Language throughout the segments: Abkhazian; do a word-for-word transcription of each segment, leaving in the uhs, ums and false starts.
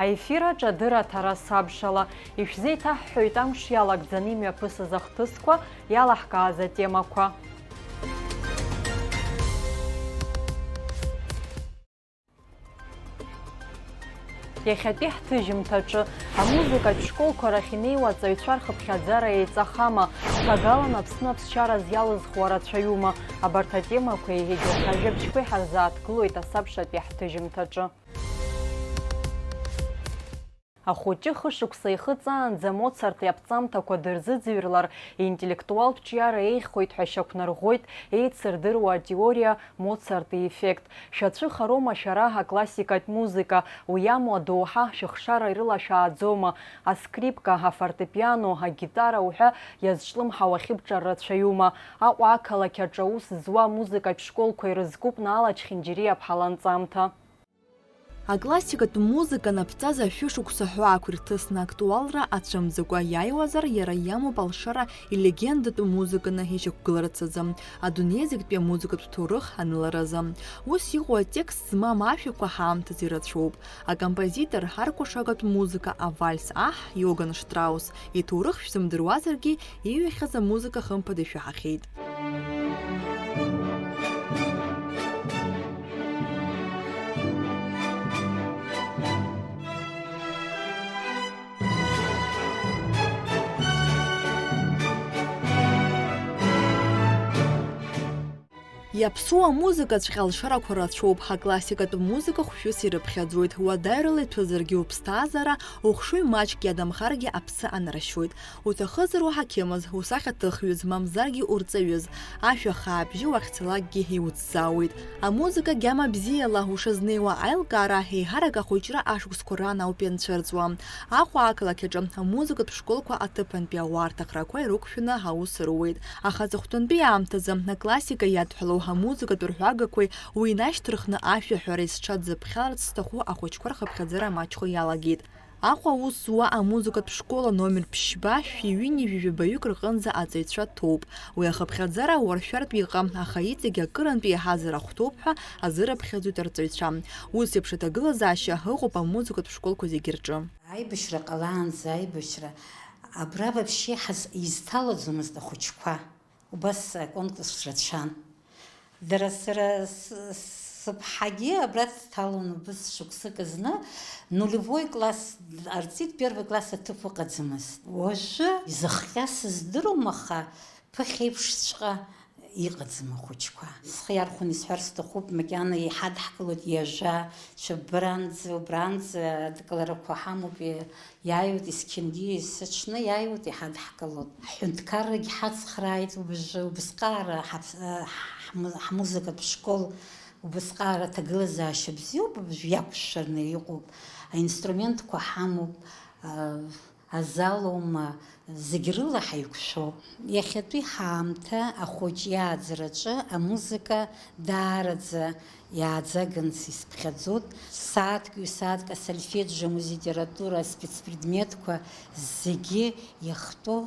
Аефир аҿы адырраҭара сабшала. Ишәзеиҭаҳҳәоит амш иалагӡаны имҩаԥысыз ахҭысқәа, иалаҳкааз атемақәа. Иахьатәи ҳҭыжьымҭаҿы, амузыкатә школқәа рахь инеиуа аҵаҩцәа рхыԥхьаӡара еиҵахама, ҭагалан Аԥсны аԥсшьара зиалызхуа рацәаҩума, абарҭ атемақәеи егьырҭ ажәабжьқәеи ҳарзааҭгылоит асабшатәи ҳҭыжьымҭаҿы. Ахәыҷы хышықәса ихыҵаанӡа Моцарт иаԥҵамҭақәа дырзыӡырҩлар, интеллектуалтә ҿиара еиӷьхоит ҳәа шьақәнарӷәӷәоит еицырдыруа атеориа Моцарт иеффект. Шәацәыхароума шәара аклассикатә музыка, уи иамоу адоуҳа шәыхшара ирылашәааӡома? Аскрипка, афортепиано, агитара уҳәа иазҿлымҳау ахьыбҿар рацәаҩума? Аҟәа ақалақь аҿы аус зуа амузыкатә школқәа ирызкуп Наала Чхинџьириаԥҳа ланҵамҭа. Аклассикатә музыка наԥҵаз ашәышықәса ҳәаақәа ирҭысны актуалра ацәымӡакәа иааиуазар, иара иамоуп алшара илегендатә музыканы ишьақәгыларц азы адунеи зегьтәи амузыкатә ҭоурых аныларазы. Ус иҟоу атекст змам ашәақәа ҳаамҭазы ирацәоуп. Акомпозитор, аркәашагатә музыка, авальс аҳ, Иоган Штраус, иҭоурых шәзымдыруазаргьы, ииҩхьаз амузыка хымԥада ишәаҳахьеит. Иаԥсуа музыкаҵәҟьа алшарақәа рацәоуп, аклассикатә музыка хәшәыс ирыԥхьаӡоит, уадаҩрала иҭәызаргьы уԥсҭазаара, ухшыҩ маҷк иадамхаргьы аԥсы анаршьоит. Уҭахызар уҳақьымыз, усахьаҭыхҩыз, мамзаргьы урҵаҩыз, ашәа хаабжьы уахьцалакгьы иуцзаауеит. Амузыка гьама бзиала ушазнеиуа аилкаара еиҳарак ахәыҷра ашықәсқәа ран ауп ианцәырҵуа. Аҟәа ақалақь аҿы амузыкатә школқәа аҭыԥантәи ауаа рҭахрақәа ирықәшәаны аус руеит. Аха аҵыхәтәантәи аамҭазы аклассика иадҳәалоу амузыкатә рҳәагақәеи уи инашьҭырхны ашәаҳәареи сҽадзыԥхьаларц зҭаху ахәыҷқәа рхыԥхьаӡара маҷхо иалагеит. Аҟәа аус зуа амузыкатә школа номер ԥшьба шәи ҩынҩажәи жәабаҩык рҟынӡа аҵаҩцәа ҭоуп. Уи ахыԥхьаӡара уаршәартә иҟам, аха иҵегь акырынтә еиҳазар ахәҭоуп ҳәа азырыԥхьаӡоит арҵаҩцәа. Ус еиԥш аҭагылазаашьа ыҟоуп амузыкатә школқәа зегьы рҿы. Аибашьра ҟалаанӡа аибашьра, абра вообще ҳаз-, изҭалаӡомызт ахәыҷқәа. Убас аконкурс рацәан. Дара сара с-, сыԥҳагьы абра дҭалон убыс шықәсык зны, нулевой класс арҵит, первый класс аҭыԥ ыҟаӡамызт. Уажәы изыхҟьа сыздыруам, аха ԥыхьеиԥшҵәҟьа иҟаӡам ахәыҷқәа. Схы иархәаны исҳәар сҭахуп, макьана иҳадҳкылоит ҩажәа, шәыбранӡа, убранӡа адкыларақәа ҳамоуп, иа-, иааиуеит есқьынгьы, есыҽны иааиуеит, иҳадҳкылоит. Ҳҳәынҭқаррагь ҳацхрааит уажәы, убысҟаара ҳаԥ-, ҳму-, ҳмузыкатә школ убысҟаара аҭагылазаашьа бзиоуп, уажәы иақәшәараны иҟоуп, аинструментқәа ҳамоуп, а, азалоума, зегь рыла ҳаиқәшәоуп. Иахьатәи ҳаамҭа ахәыҷ иааӡараҿы амузыка даараӡа иааӡаганс исԥхьаӡоит. Сааҭк, ҩ-сааҭк асольфеџьаму, литература, аспецпредметқәа зегьы иахтәу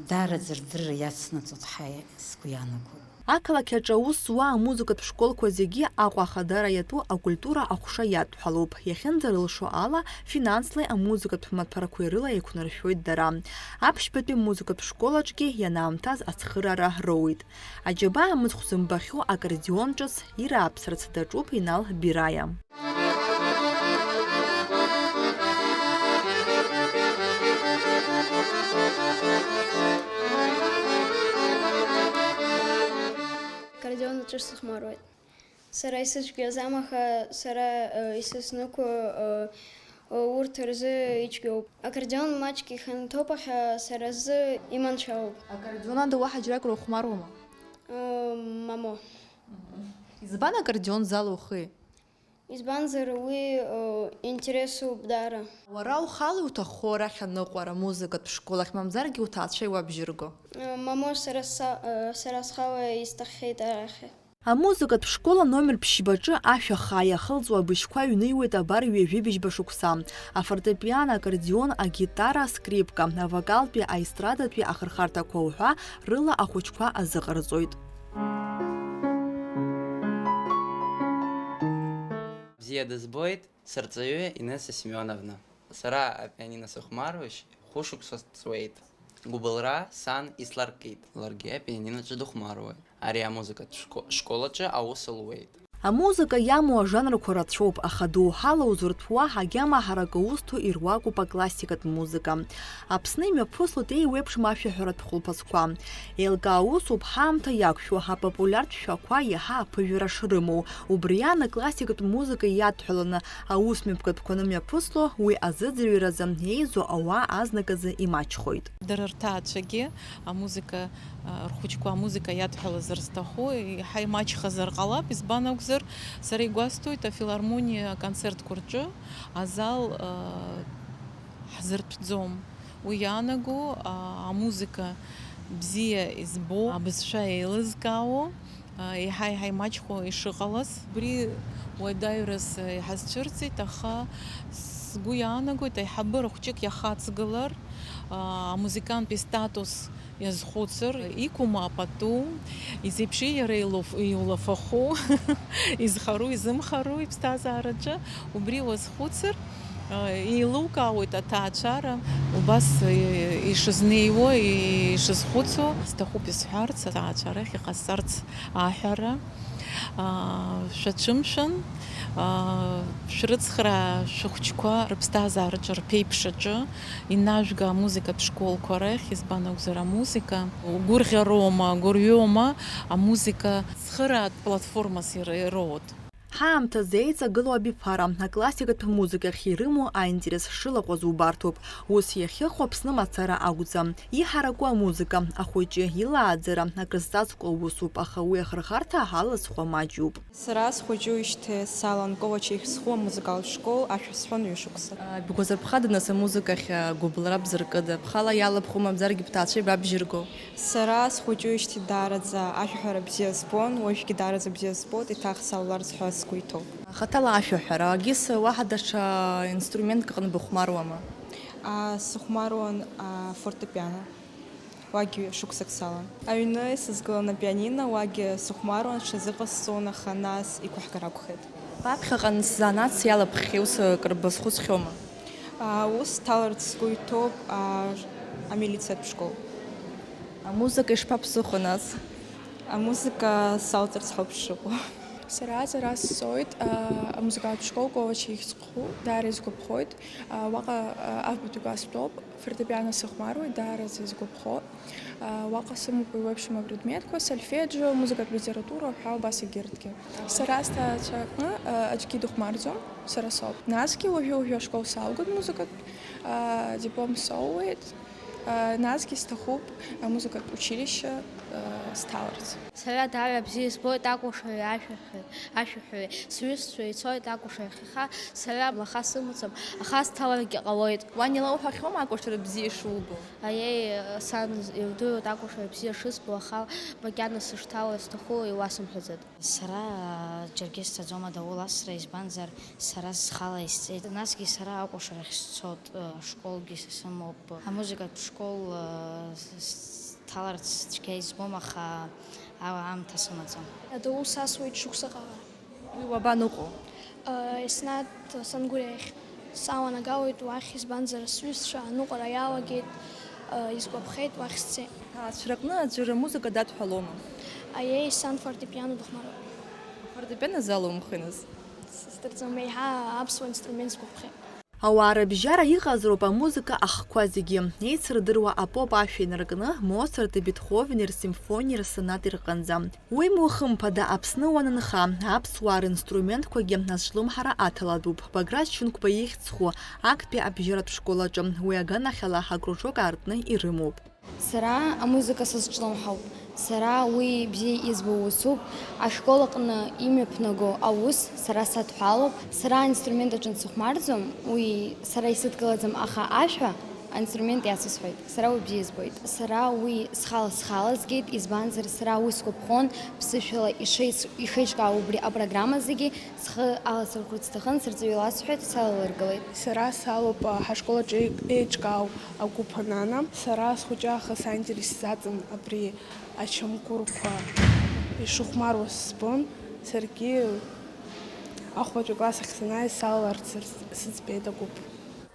даараӡа рдырра иацнаҵоит ҳәа сгәы иаанагоит. Ақалақь аҿы аус зуа амузыкатә школқәа зегьы Аҟәа ахадара иатәу акультура аҟәша иадҳәалоуп. Иахьынӡарылшо ала, финанслеи амузыкатә маҭәарқәеи рыла еиқәнаршәоит дара. Аԥшьбатәи амузыкатә школ аҿгьы ианаамҭаз ацхыраара роуеит. Аџьабаа мыцхә зымбахьоу аккордеон ҿыц ирааԥсарц даҿуп Инал Бираиа. Аккордеон аҿы сыхәмаруеит. Сара исыцәгьаӡам, аха сара, э, исызныҟәо, э, э, урҭ рзы ицәгьоуп. Аккордеон маҷк ихьанҭоуп, аха сара сзы иманшәалоуп. Аккордеон ада уаҳа џьаракыр ухәмаруама? Э, мамоу. Мгм. Избан аккордеон залухи? Избанзар, уи, э, интересуп даара. Уара ухала иуҭаххо арахь аныҟәара, музыкатә школ ахь, мамзаргьы уҭаацәа иуабжьырго? Э, мамоу, сара са-, э, сара схала исҭаххеит арахь. Амузыкатә школ аномер ԥшьбаҿы ашәа хаа иахылҵуа абыжьқәа ҩныҩуеит абар ҩажәи быжьба шықәса. Афортепиано, аккордеон, агитара, аскрипка, авокалтәи, аестрадатәи ахырхарҭақәа уҳәа рыла ахәыҷқәа азыҟарҵоит. Бзиа дызбоит сырҵаҩы Инесса Семионовна. Сара апианино сыхәмаруашь хәышықәса ҵуеит. Гәыбылра сан исларкит. Ларгьы апианиноҿы дыхәмаруеит. Ари амузыкатә шко-, школаҿы аус луеит. Амузыка иамоу ажанрқәа рацәоуп, аха доуҳала узырҭәуа агьама ҳаракы узҭо ируакуп аклассикатә музыка. Аԥсны имҩаԥыслоит еиуеиԥшым ашәаҳәаратә хәылԥазқәа. Еилкаау усуп ҳаамҭа иақәшәо апопулиартә шәақәа иаҳа аԥыжәара шрымоу. Убри аан аклассикатә музыка иадҳәаланы аусмҩаԥгатәқәа анымҩаԥысло, уи азыӡырҩразы еизо ауаа азныказы имаҷхоит. Дара рҭаацәагьы амузыка, а, рхәыҷқәа амузыка иадҳәалазар зҭаху, еиҳа имаҷхазар ҟалап, избан акәзар, сара игәасҭоит, афилармониа аконцертқәа рҿы азал, а, ҳзыртәӡом. Уи иаанаго, а, амузыка бзиа избо, абызшәа еилызкаауа, а, еиҳа-еиҳа имаҷхо ишыҟалаз. Убри уадаҩраз иҳазцәырҵит, аха сгәы иаанагоит, аиҳабыра хәҷык иахаҵгылар, а, амузыканттә истатус иазхәыцыр, иқәума апату, изеиԥши иара илоуф-, иулафахәу, изхару, изымхару иԥсҭазаараҿы, убри уазхәыцыр, еилукаауеит аҭаацәара, убас ишызнеиуа, ишызхәыцуа. Сҭахуп исҳәарц, аҭаацәарахь иҟасҵарц аҳәара. Шәацәымшәан, шәрыцхраа шәыхәҷқәа рыԥсҭазаараҿы, рԥеиԥшаҿы инажәга амузыкатә школқәа рахь, избан акәзар, амузыка гәырӷьароума, гәырҩоума, амузыка цхыраатә платформас ир-, ироут. Ҳаамҭазы еиҵагылоу абиԥара, аклассикатә музыкахь ирымоу аинтерес шылаҟәыз убарҭоуп. Ус иахьыҟоу Аԥсны мацара акәӡам. Иҳараку амузыка, ахәыҷы илааӡара акрызҵазкуа усуп, аха уи ахырхарҭа алызхуа маҷуп. Сара схәыҷуижьҭеи салан Ковача ихьӡ зху амузыкалтә школ, ашәа сҳәон ҩышықәса. Бгәазырԥхада нас амузыкахь гәыбылра бзыркыда? Бхала иалабху, мамзаргьы бҭаацәеи бабжьыргоу? Сара схәыҷуижьҭеи даараӡа ашәаҳәара бзиа збон, уажәгьы даараӡа бзиа збоит, еиҭах салаларц ҳәа сгәы иҭоуп. Хаҭала ашәаҳәара, Агьыс уаҳа даҽа инструментк аҟны быхәмаруама? А, сыхәмаруан, а, фортепиано. Уагьы шықәсык салан. Аҩны исызгылан апианино, уагьы сыхәмаруан, сҽазыҟасҵон, аха нас иқәаҳгар акәхеит. Баԥхьаҟа сзанааҭс иалабххьеи, ус акыр базхәыцхьоума? Аус ҭаларц сгәы иҭоуп, а, амилициатә школ. Амузыка ишԥаԥсыхәо нас? Амузыка салҵырц ҳауп сшыҟоу. Сара, сара сцоит, а, амузыкалтә школ Ковача ихьӡ зху, даара исгәаԥхоит. А, уаҟа, а, афбатәи класс стәоуп, фортепиано сыхәмаруеит, даараӡа исгәаԥхо. Уаҟа сымоуп еиуеиԥшым апредметқәа, сольфеџио, музыкатә литература ҳәа убас егьырҭгьы. Сара сҭаацәа рҟны, а, аӡәгьы дыхәмарӡом, сара соуп. Насгьы уажәы-уажәы ашкол салгоит музыкатә, а, диплом соуеит, а, насгьы сҭахуп амузыкатә училище, а, сҭаларц. Сара даара бзиа избоит акәашареи ашәаҳәареи, ашәаҳәареи. Сҩызцәа ицоит акәашарахь, аха сара лаха сымаӡам, аха сҭаларгьы ҟалоит. Уан илоуҳәахьоума акәашара бзиа шубо? Аиеи, сан илдыруеит акәашара бзиа шысбо, аха макьана сышҭалар сҭаху иуасымҳәаӡац. Сара џьаргьы сцаӡом адаула асра, избанзар, сара схала исҵеит. Насгьы сара акәашарахь сцот, ашколгьы сымоуп. Амузыкатә школ, с-, сҭаларц цәгьа избом, аха аамҭа сымаӡам. Адау сасуеит шықәса ҟала. Уи уабаныҟәо? Еснаҭ сангәырҩа иахь саланагалоит уахь, избанзар, сҩызцәа аныҟәара иалагеит, исгәаԥхеит, уахь сцеит. Аҭаацәа рҟны аӡәыр амузыка дадҳәалома? Аиеи, сан фортепиано дыхәмаруеит. Афортепиано залоумхи нас? Сыздырӡом, еиҳа аԥсуа инструмент сгәаԥхеит. Ауаа рыбжьара иҟазароуп амузыка ахқәа зегьы, еицырдыруа апоп ашәа инаркны, Моцарти, Бетховени рсимфониеи рсонати рҟынӡа. Уимоу, хымԥада, Аԥсны уанынха, аԥсуаа ринструментқәагьы азҿлымҳара аҭалатәуп. Баграт Шьынқәба ихьӡ зху актәи абжьаратә школ аҿы уи аганахьала акружок аартны ирымоуп. Сара амузыка сазҿлымҳауп. Сара уи бзиа избо усуп. Ашкол аҟны имҩаԥнаго аус сара садҳәалоуп. Сара аинструмент аҿы сыхәмарӡом, уи сара исыдкылаӡам, аха ашәа аинструмент иацысҳәоит. Сара уи бзиа избоит. Сара уи схала схала згеит, избанзар, сара уи сгәаԥхон, ԥсышәала ишеиц-, ишеиҿкаау убри апрограмма зегьы. Схы аласырхәырц сҭахын, сырҵаҩы ласҳәеит, салалыргылеит. Сара салоуп, а, ҳашкол аҿы еиҿкаау агәыԥ анана. Сара схәыҷы аахыс аинтерес сзаҵан абри ачамгәырқәа ишыхәмаруа сбон. Саргьы ахәбатәи класс ахь санааи салаларц сыр-, сыӡбеит агәыԥ.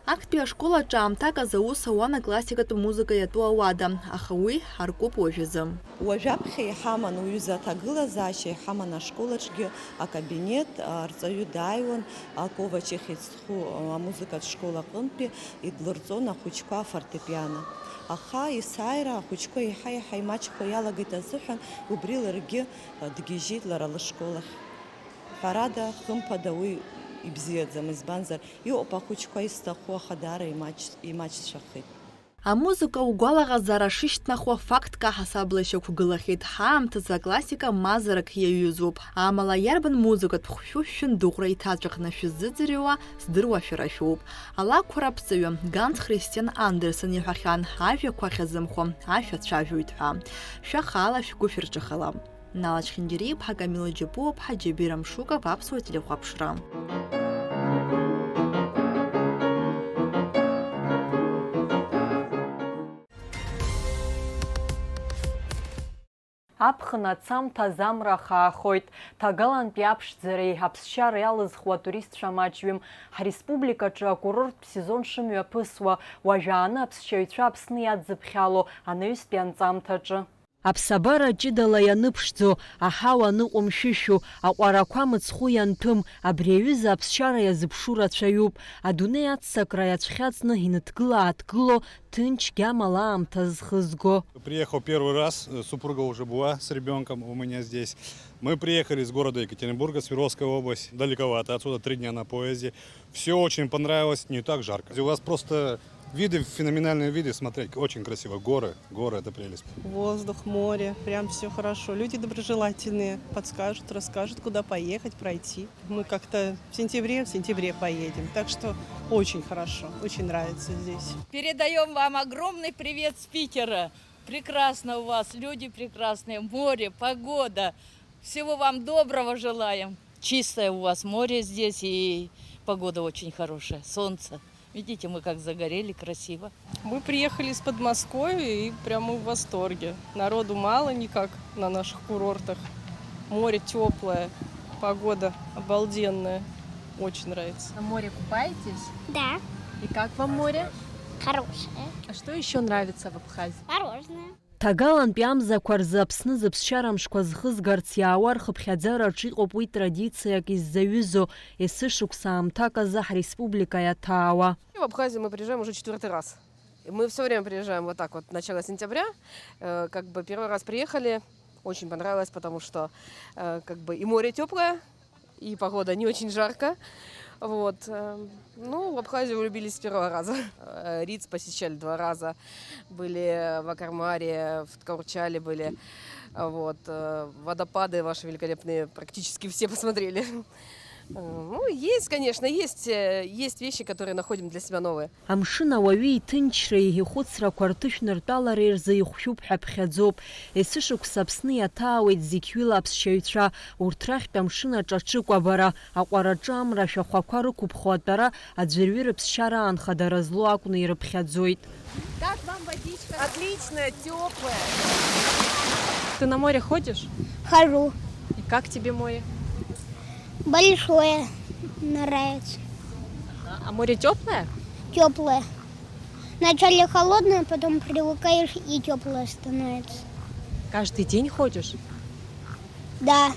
Актәи ашкол аҿы аамҭак азы аус ауан аклассикатә музыка иатәу ауада, аха уи аркуп уажәазы. Уажәаԥхьа иҳаман уҩыза аҭагылазаашьа, иҳаман ашколаҿгьы акабинет, арҵаҩы дааиуан, Алковач ихьӡ зху амузыкатә школ аҟынтәи идлырҵон ахәыҷқәа афортепиано. Аха есааира ахәыҷқәа еиҳа-еиҳа имаҷхо иалагеит азыҳәан, убри ларгьы дгьежьит лара лышкол ахь. Ҳәарада, хымԥада, уи ибзиаӡам, избанзар, иҟоуп ахәыҷқәа изҭаху, аха даара имаҷ-, имаҷцәахеит. Амузыка угәалаҟазаара шышьҭнахуа фактк аҳасабала ишьақәгылахьеит, ҳаамҭазы аклассика мазарак иаҩызоуп. Амала иарбан музыкатә хәшәу шәындыҟәра иҭаҵәахны шәызыӡырҩуа здыруа шәара шәоуп. Алакәқәа раԥҵаҩы Ганс Христиан Андерсен иҳәахьан, ажәақәа ахьазымхо ашәа цәажәоит ҳәа. Шәа хаала шәгәы шәырҿахалап. Нала Чхиндириа-иԥҳа, Камила Џьапуа-ԥҳа, Џьабир Амшуков, Аԥсуа телехәаԥшра. Аԥхын ацамҭаз амра хаахоит. Ҭагалантәи аԥшӡареи аԥсшьара иалызхуа атуристцәа маҷҩым. Ҳреспубликаҿы акурорттә сезон шымҩаԥысуа, уажәааны аԥсшьаҩцәа Аԥсны иадзыԥхьало анаҩстәи анҵамҭаҿы. Аԥсабара ҷыдала ианыԥшӡо, аҳауа ныҟәымшәышәу, аҟәарақәа мыцхәы ианҭәым, абри аҩыза аԥсшьара иазыԥшу рацәаҩуп. Адунеи аццакра иацәхьаҵны иныҭгыла-ааҭгыло, ҭынч гьамала аамҭа зхызго. Приехал первый раз, э, супруга уже была с ребёнком у меня здесь. Мы приехали из города Екатеринбурга, Свердловская область, далековато отсюда, три дня на поезде. Всё очень понравилось, не так жарко. У вас просто виды, феноменальные виды смотреть, очень красиво. Горы, горы — это прелесть. Воздух, море, прям всё хорошо. Люди доброжелательные, подскажут, расскажут, куда поехать, пройти. Мы как-то в сентябре, в сентябре поедем, так что очень хорошо, очень нравится здесь. Передаём вам огромный привет с Питера. Прекрасно у вас, люди прекрасные, море, погода. Всего вам доброго желаем. Чистое у вас море здесь, и погода очень хорошая, солнце. Видите, мы как загорели, красиво. Мы приехали из Подмосковья и прямо в восторге. Народу мало, не как на наших курортах. Море тёплое, погода обалденная. Очень нравится. На море купаетесь? Да. И как вам море? Хорошее. А что ещё нравится в Абхазии? Мороженое. Ҭагалантәи амзақәа рзы Аԥсны зыԥсшьара мшқәа зхызгарц иаауа рхыԥхьаӡараҿ иҟоуп уи традициак иззаҩызоу, есышықәса аамҭак азы ҳреспублика иаҭаауа. В Абхазию мы приезжаем уже четвёртый раз. И мы всё время приезжаем вот так вот, начало сентября, э, как бы первый раз приехали, очень понравилось, потому что, э, как бы и море тёплое, и погода не очень жарко. Вот, э, ну, в Абхазию влюбились с первого раза. Э, Риц посещали два раза, были в Акармаре, в Ткаурчале были. А вот, э, водопады ваши великолепные, практически все посмотрели. Э, ну, есть, конечно, есть, э, есть вещи, которые находим для себя новые. Амшын ауаҩы иҭынчреи ихәыцрақәа рҭышәныртәалареи рзы ихәшәуп ҳәа ԥхьаӡоуп. Есышықәса Аԥсны иаҭаауеит зықьҩыла аԥсшьаҩцәа, урҭ рахьтә амшын аҿы аҽыкәабара, аҟәараҿы амра ашәахәақәа рықәыԥхо атәара, аӡәырҩы рыԥсшьара аанхадара злоу акәны ирыԥхьаӡоит. Как вам водичка? Отличная, тёплая. Ты на море ходишь? Хожу. И как тебе море? Большое. Нравится. А море тёплое? Тёплое. Вначале холодное, потом привыкаешь и тёплое становится. Каждый день ходишь? Да.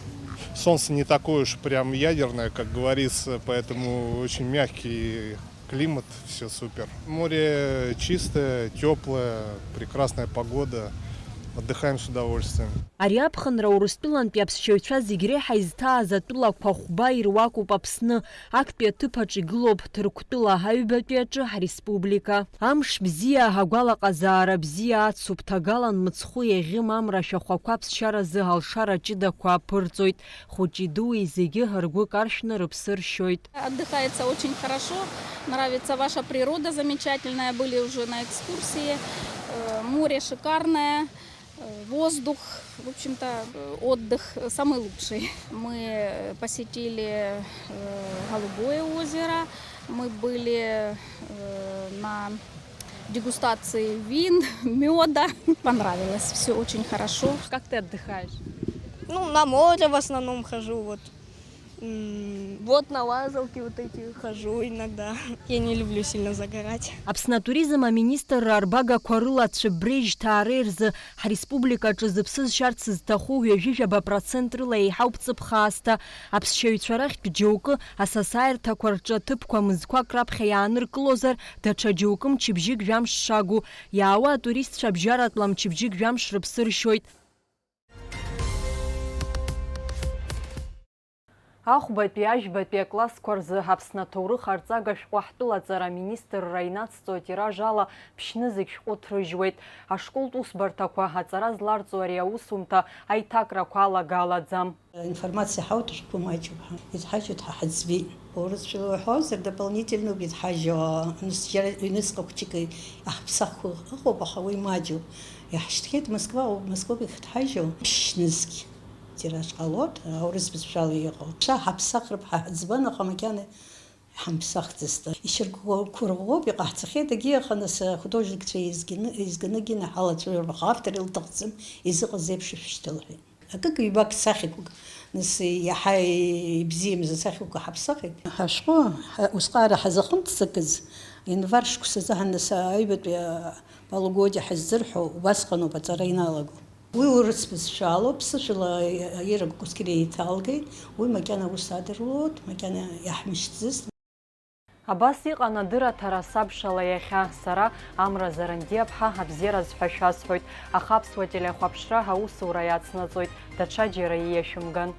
Солнце не такое уж прям ядерное, как говорится, поэтому очень мягкий климат, всё супер. Море чистое, тёплое, прекрасная погода. Отдыхаем с удовольствием. Ари аԥхынра Урыстәылантәи аԥсшьаҩцәа зегь реиҳа изҭааз атәылақәа хәба ируакуп Аԥсны. Актәи аҭыԥаҿ игылоуп Ҭырқәтәыла, аҩбатәи аҿы ҳреспублика. Амш бзиа, агәалаҟазаара бзиа ацуп, ҭагалан мыцхәы иаӷьым амра ашәахәақәа аԥсшьаразы алшара ҷыдақәа аԥырҵоит. Хәыҷи дуи зегьы ргәы каршәны рыԥсы ршьоит. Отдыхается очень хорошо, нравится ваша природа замечательная, были уже на экскурсии, э, море шикарное, э, воздух, в общем-то, э, отдых самый лучший. Мы посетили, э, Голубое озеро, мы были, э, на дегустации вин, мёда. Понравилось, всё очень хорошо. Как ты отдыхаешь? Ну, на море в основном хожу, вот. М, Вот на лазалке вот эти хожу иногда. Я не люблю сильно загорать. Аԥсны атуризм аминистрра арбагақәа рыла Цәыббреи Жьҭаареи рзы ҳреспубликаҿы зыԥсы зшьарц зҭаху ҩажәижәаба процент рыла еиҳауп ҵыԥх аасҭа. Аԥсшьаҩцәа рахьтә џьоукы асасааирҭақәа рҿы аҭыԥқәа мызқәак раԥхьа иааныркылозар, даҽа џьоукы мчыбжьык жәамш шагу. Иаауа атуристцәа абжьаратәла мчыбжьык жәамш рыԥсы ршьоит. Ахәбатәи, ажәбатәи аклассқәа рзы Аԥсны аҭоурых арҵага шәҟәы ҳтәылаҵара аминистрра инацҵо атираж ала ԥшьнызқь шәҟәы ҭрыжьуеит. Ашколтә усбарҭақәа аҵара зларҵо ари аусумҭа аиҭакрақәа алагалаӡам. Информациа ҳауҭашәҟәқәа маҷуп ҳәа. Иҭҳажьуеит ҳа ҳаӡбеит. Урысшәала уҳәозар, дополнительноуп иҭҳажьуа. Нас џьара ҩнуҵҟа хәҷык иаҳԥсахуа ыҟоуп, аха уи маҷуп. Иаҳшьҭхьеит Москва, Москвоуп иахьҭҳажьу. Ԥшьнызқь тираж ҟалоит, аурыс бызшәала иҟоу. Ша ҳаԥсахроуп ҳәа ҳаӡбан, аха макьана иҳамԥсахӡацт. Ишьақәырӷәӷәоуп, иҟаҳҵахьеит, егьи аха нас ахудожникцәа еизганы, еизганы гьы наҳалацәажәап, аха автор илҭахӡам, изыҟаз еиԥш ишәышьҭалҳәеит. Акык-ҩбак сахьақәак, нас иаҳа ибзиамыз асахьақәа ҳаԥсахит. Ҳашәҟәы ҳа-, усҟара ҳазахымццакыз, январ шықәсазы ҳаннаса аҩбатәи, а, полугодие ҳаззырҳәо убасҟаноуп аҵара иналаго. Уи урыс бызшәалоуп, ԥсышәала аирак кәсқьыра еиҭалгеит, уи макьана аус адыруеит, макьана иаҳмышьҭӡыст. Абас иҟан адырраҭара сабшала иахьа. Сара, Амра Зарандиаԥҳа, абзиараз ҳәа шәасҳәоит, аха Аԥсуа телехәаԥшра аусура иацнаҵоит, даҽаџьара ииашәымган.